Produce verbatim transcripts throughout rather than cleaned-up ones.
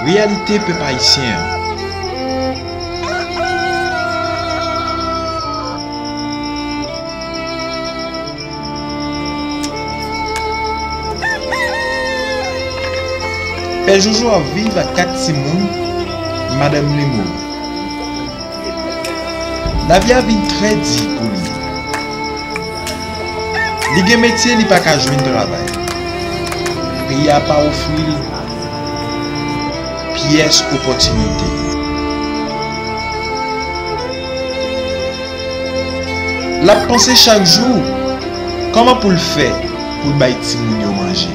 Reyalite pèp ayisyen an. Pè Jojo ap viv ak kat timoun madanm li mouri. Lavi a vin trè di pou li. Li gen metye, li pa ka jwenn travay. Peyi a pa ofri l pyès opòtinite. L ap panse chak jou kòman pou l fè pou l bay timoun yo manje.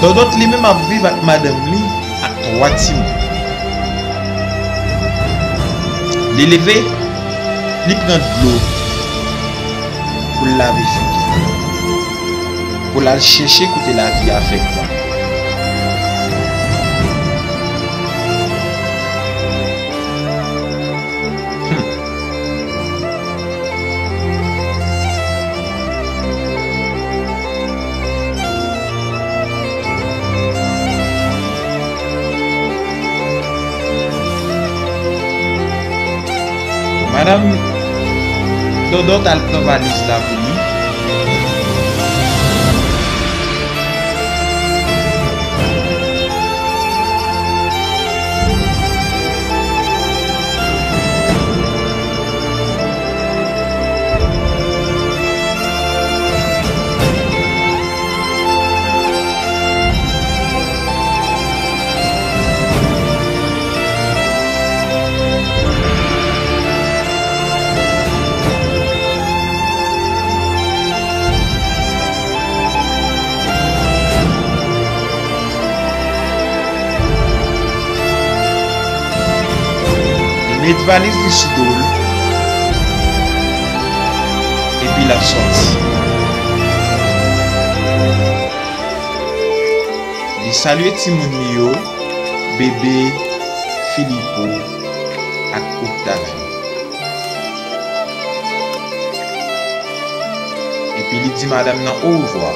Dòdòt li menm ap viv ak madanm li ak twa timoun. Li leve, li pran dlo pou l lave figi l, pou l al chèche kote lavi a fè kwak. Hmm. Madanm Dòdòt al pran valiz la pou li. Li met valiz li sou do l, epi l ap sòti. Li salye timoun li yo, Bebe, Filipo ak Octavie. Epi li di madanm nan orevwa.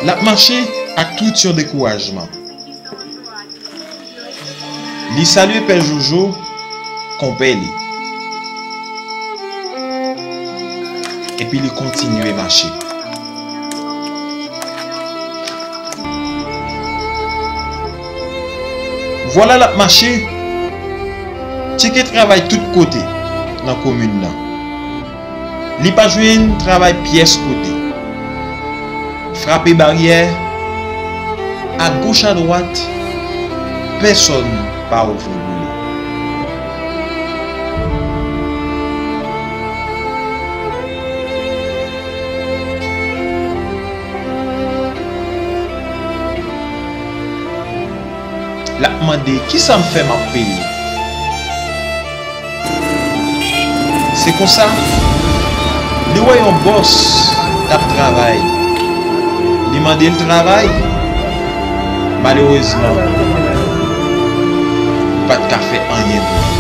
L ap mache ak tout yon dekourajman. Li salye Pè Jojo, konpè li. Epi li kontinye mache. Vwala l ap mache, tcheke travay tout kote nan komin nan. Li pa jwenn travay pyès kote. Frape baryè, agoch adwat, pèsonn pa ouvri pou li. L ap mande, "Kisa m fè m ap peye?" Se konsa, li wè yon bòs k ap travay. Li mande l travay. Malerezman, li pa t ka fè anyen pou li.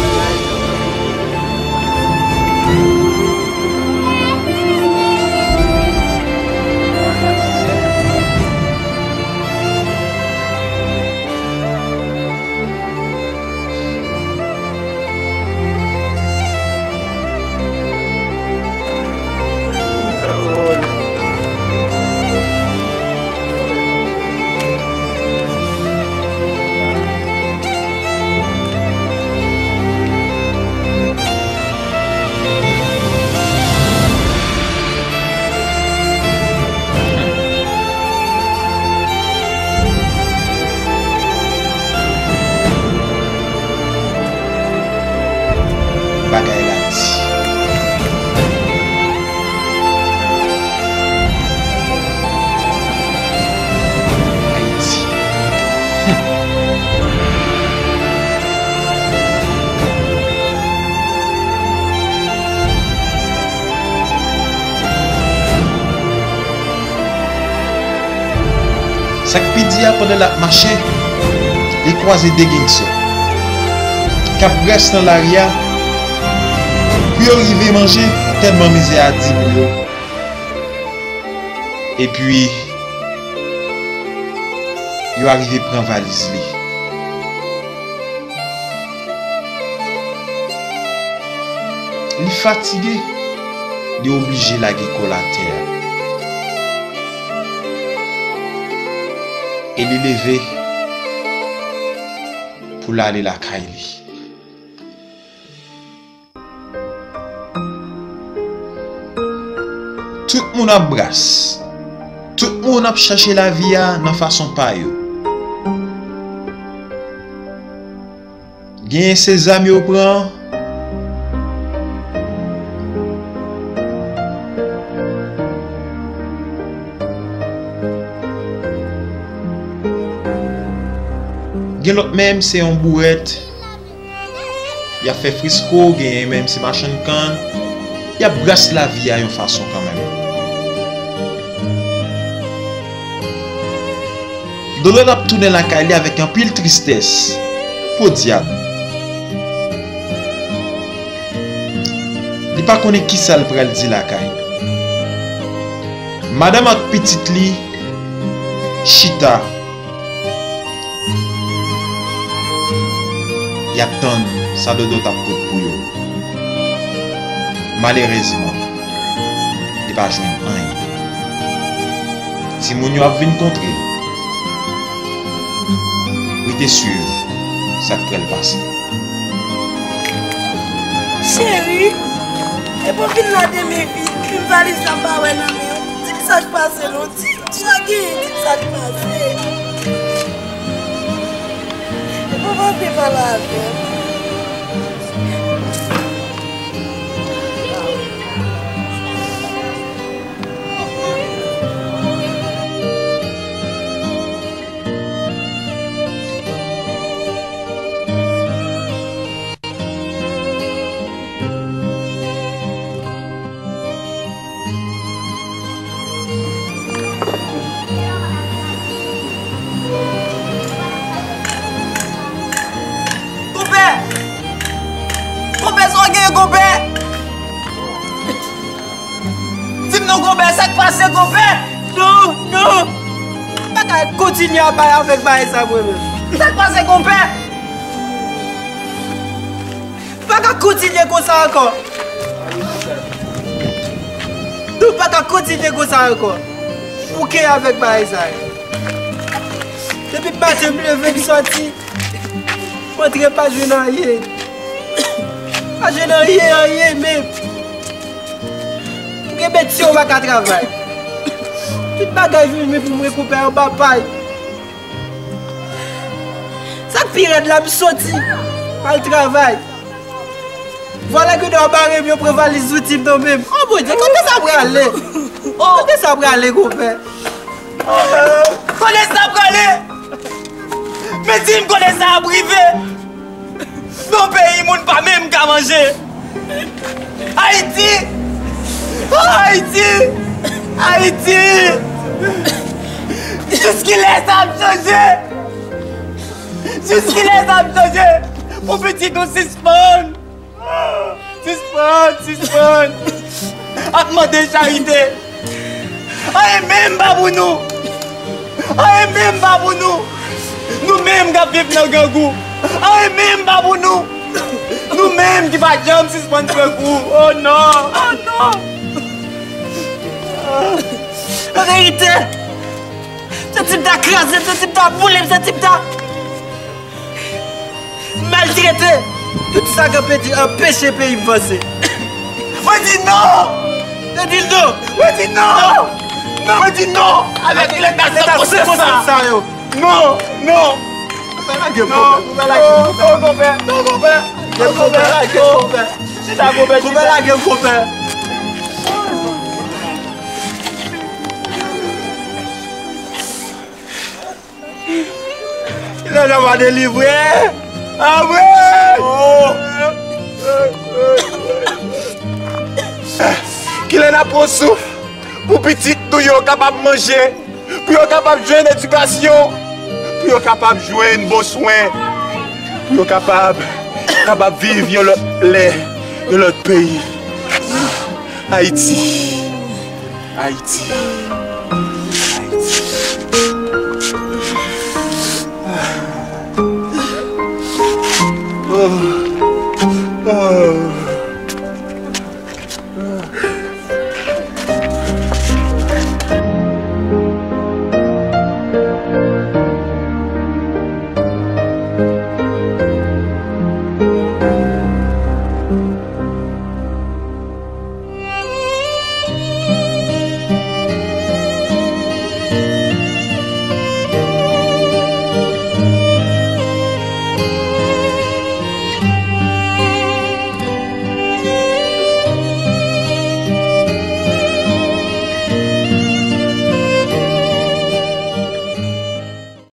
Bagay la di. Ayiti. Hmm. Sa k pi di a, pandan l ap mache, Li kwaze de gangsta k ap bras nan lari a pou yo rive manje, tèlman mizè a di pou yo. Epi, yo arive pran valiz li. Li fatige, li oblije lage kò l atè a. E li leve pou l ale lakay li. Tout moun ap bras. Tout moun ap chache lavi a nan fason pa yo. Genyen se zam yo pran. Gen lòt menm se yon bourèt. Y ap fè frisko, genyen menm se machann kann. Y ap bras lavi a yon fason kanmenm. Dolot ap tounen lakay li avèk anpil tristès. Podyab! Li pa konnen kisa l pral di lakay. Madanm ak pitit li chita. Y ap tann sa Dodot ap pot pou yo. Malerezman, li pa jwenn anyen. Timoun yo ap vin kontre l. Rete swiv sa k pral pase. Cheri, epi w vin la demen vit, vin valiz la m pa wè nan men w. Di m sa k pase non, di m sa gen, di m sa k pase. Epi w pa vle pale avè m. Konpè! Konpè, sa w gen, konpè? Di m non, konpè, sa k pase, konpè? Non, non. M pa ka kontinye ap bay avèk bagay sa mwen menm. Sa k pase, konpè? M pa ka kontinye konsa ankò. Non, m pa ka kontinye konsa ankò. Fouke avèk bagay sa yo. Depi maten m leve m sòti. M antre pa jwenn anyen. Pa jwenn anyen, anyen menm. M gen metye w pa ka travay. Tout bagay vin men pou m rekipere anba pay. Sa k pi rèd la, m soti al travay. Vòlè gen dwa bare m, yo pran valiz zouti m nan men m. O Bondye, kote sa prale? Kote sa prale, konpè? Kote sa prale? Men di m kote sa ap rive? Nan peyi moun pa menm ka manje. Ayiti! O Ayiti! Ayiti! Jiskilè sa ap chanje? Jiskilè sa ap chanje? Pou pitit nou sispann! Sispann, sispann ap mande charite. Anyen menm pa pou nou. Anyen menm pa pou nou. Nou menm k ap viv nan grangou. Anyen menm pa pou nou. Nou menm ki pa janm sispann pran kou. O non, o non. An verite, se tip ta kraze m, se tip ta boule m, se tip ta maltrete. Tout sa k anpeche, anpeche peyi m vanse. Mwen di non! Mwen di non! Mwen di non! Non! Mwen di non! Avèk leta san konsèp sa yo! Non! Non! Non! Non, konpè! Non, konpè! Non, konpè! Konpè, lage m, konpè! Chita, konpè, chita! Konpè, lage m, konpè! Kilè n ap delivre? Amen! Kilè n ap pran souf pou pitit nou yo kapab manje, pou yo kapab jwenn edikasyon, pou yo kapab jwenn bon swen, pou yo kapab, kapab viv yon lòt lè, yon lòt peyi. Ayiti. Ayiti.